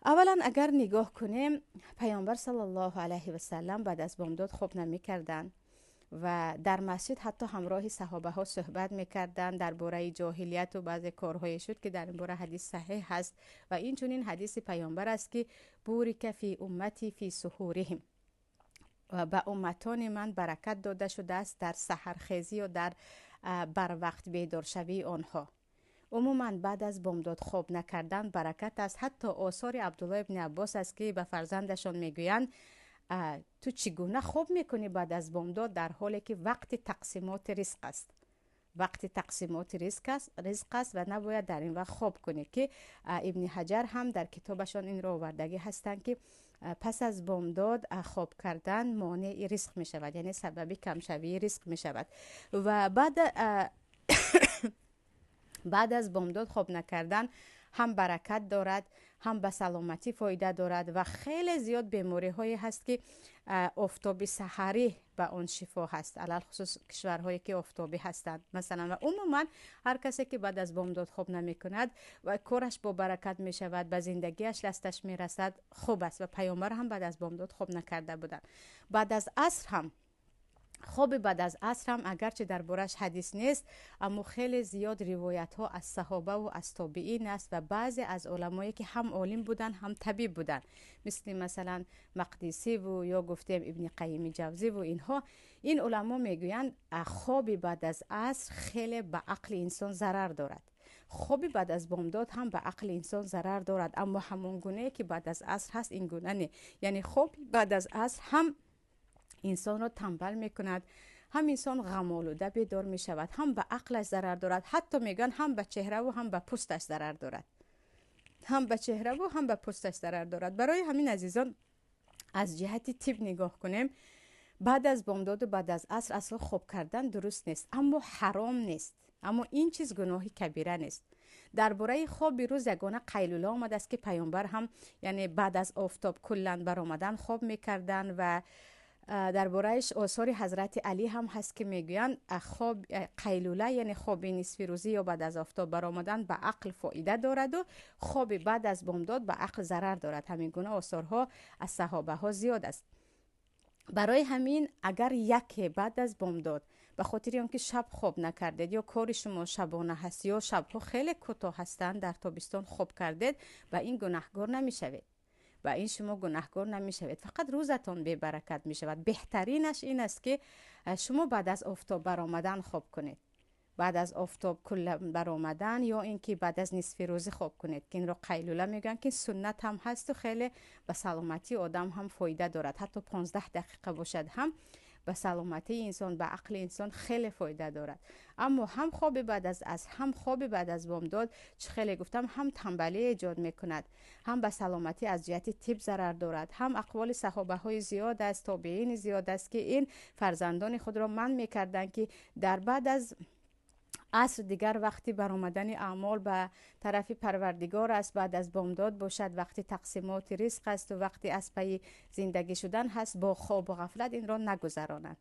Аввалан, агар нигоҳ кунем, Паёмбар саллаллоҳу алайҳи васаллам баъд аз бомдод хоб намекарданд ва дар масҷид ҳатто ҳамроҳи саҳобаҳо суҳбат мекарданд дар бораи ҷоҳилият ва баъзе корҳое шуд, ки дар ин бора ҳадис саҳеҳ ҳаст. Ва инчунин ҳадиси Паёмбар аст, ки بورك في أمتي في سحورهم, ба умматони ман баракат дода шудааст дар саҳархезӣ ё дар барвақт бедоршавии онҳо. Умуман, баъд аз бомдод хоб накардан баракат аст. Ҳатто осори Абдулло ибни Аббос аст, ки ба фарзандашон мегӯянд: «Ту чӣ гуна хоб мекунӣ баъд аз бомдод, дар ҳоле ки вақти тақсимоти ризқ аст?» Вақти тақсимоти ризқ аст ва набояд дар ин вақт хоб кунӣ, ки Ибни Ҳаҷар ҳам дар китобашон инро овардагӣ ҳастанд, ки пас аз бомдод хоб кардан монеи ризқ мешавад, яъне сабаби камшавии ризқ мешавад. Ва баъд аз бомдод хоб накардан ҳам баракат дорад, ҳам ба саломатӣ фоида дорад. Ва хеле зиёд бемориҳое ҳаст, ки офтоби саҳарӣ ба он шифо ҳаст, алалхусус кишварҳое ки офтобӣ ҳастанд, масалан. Ва умуман, ҳар касе ки баъд аз бомдод хоб намекунад ва кораш бо баракат мешавад, ба зиндагиаш дасташ мерасад, хуб аст. Ва Паёмбар ҳам баъд аз бомдод хоб накарда буданд. Баъд аз аср ҳам, хоби баъд аз аср ҳам, агарчи дар бораш ҳадис нест, аммо хеле зиёд ривоятҳо аз саҳобаву аз тобиин аст ва баъзе аз уламое, ки ҳам олим буданд, ҳам табиб буданд, мисли масалан Мақдисиву ё гуфтем Ибни Қайими Ҷавзиву инҳо. Ин уламо мегӯянд, хоби баъд аз аср хеле ба ақли инсон зарар дорад. Хоби баъд аз бомдод ҳам ба ақли инсон зарар дорад, аммо ҳамон гунае ки баъд аз аср ҳаст, ин гуна не. Яъне хоби баъд аз аср ҳам инсонро тамбал мекунад, ҳам инсон ғамолуда бедор мешавад, ҳам ба ақлаш зарар дорад. Ҳатто мегӯянд, ҳам ба чеҳраву ҳам ба пӯсташ зарар дорад, ҳам ба чеҳраву ҳам ба пӯсташ зарар дорад. Барои ҳамин, азизон, аз ҷиҳати тиб нигоҳ кунем, баъд аз бомдоду баъд аз аср асло хоб кардан дуруст нест, аммо ҳаром нест, аммо ин чиз гуноҳи кабира нест. Дар бораи хоби рӯз ягона қайлула омадааст, ки Паёмбар ҳам, яъне баъд аз офтоб куллан баромадан хоб мекарданд. Ва дар бораиш осори Ҳазрати Алӣ ҳам ҳаст, ки мегӯянд, хоб қайлула, яъне хоби нисфирӯзӣ ё баъд аз офтоб баромадан ба ақл фоида дораду хоби баъд аз бомдод ба ақл зарар дорад. Ҳамин гуна осорҳо аз саҳобаҳо зиёд аст. Барои ҳамин, агар яке баъд аз бомдод ба хотири он ки шаб хоб накардед ё кори шумо шабона ҳаст ё шабҳо хеле кӯтоҳ ҳастанд, дар тобистон хоб кардед, ба ин гунаҳгор намешавед, ба ин шумо гунаҳгор намешавед, фақат рӯзатон бебаракат мешавад. Беҳтаринаш ин аст, ки шумо баъд аз офтоб баромадан хоб кунед, баъд аз офтоб кулла баромадан ё ин ки баъд аз нисфи рӯзӣ хоб кунед, ки инро қайлула мегӯянд, ки суннат ҳам ҳасту хеле ба саломатии одам ҳам фоида дорад. Ҳатто 15 дақиқа бошад ҳам, ба саломатии инсон, ба ақли инсон хеле фоида дорад. Аммо ҳам хоби баъд аз аср, ҳам хоби баъд аз бомдод, чӣ хеле гуфтам, ҳам тамбалӣ эҷод мекунад, ҳам ба саломатӣ аз ҷиҳати тиб зарар дорад, ҳам ақволи саҳобаҳои зиёд аст, тобеини зиёд аст, ки ин фарзандони худро манъ мекарданд, ки дар баъд аз аср дигар вақти баромадани аъмол ба тарафи Парвардигор аст, баъд аз бомдод бошад, вақти тақсимоти ризқ асту вақти аз пайи зиндагӣ шудан ҳаст, бо хобу ғафлат инро нагузаронанд.